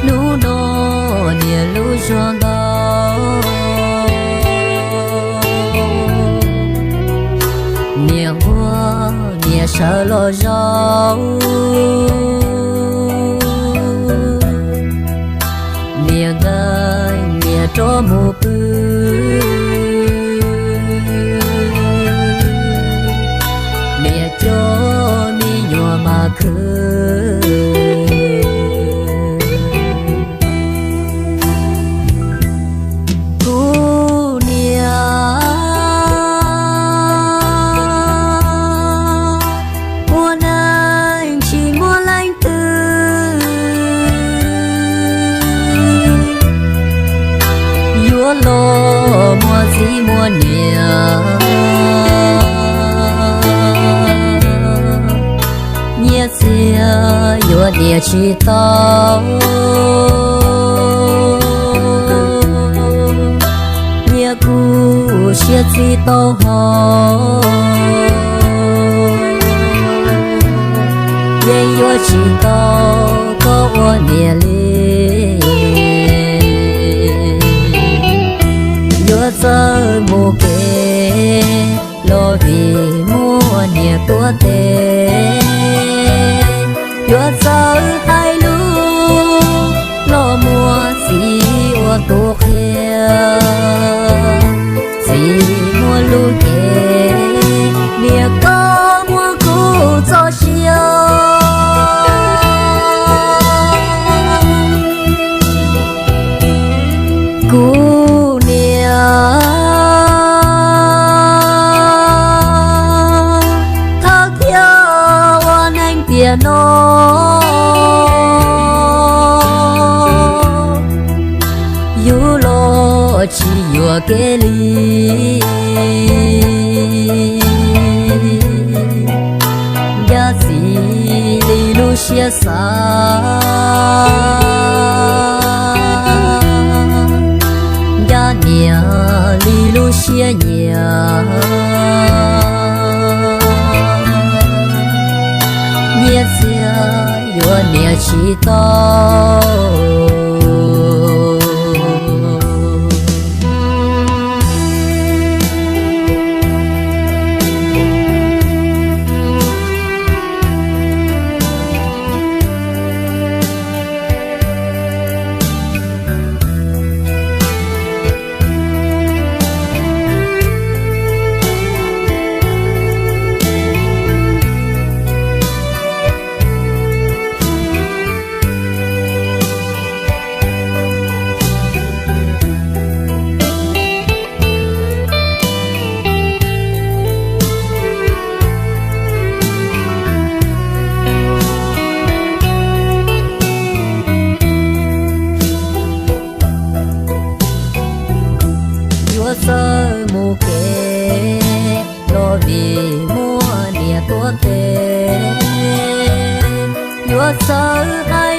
Hnub no niam lub zog ntau, niam nquag niam sawv los zaum, niam nkeeg niam rov mus pw, niam coj me nyuam mas khwv. Kuv niam ua neej tsis muaj leej twg yuav los muaj txiv muaj niam. Nyiaj txiag yuav niam tsis tau, nyiaj kub siab txib tau hos, yeej yuav tsis tau koj ua niam li. Yuav txawj mus kev los vim muaj niam tuav tes, yuav txawj hais lus los muaj txiv ua tus qhia. Txiv muaj lub cev, niam koj muaj kuv txoj sia. Kuv niam, thawj thiaj ua neej tiam no, yus los tsis yuam kev li. Ncaj txiv li lub siab xav, ncaj niam li lub siab nyiam. Nyiaj txiag yuav niam tsis tau. Yuav txawj mus kev los vim muaj niam tuav tes, yuav txawj hais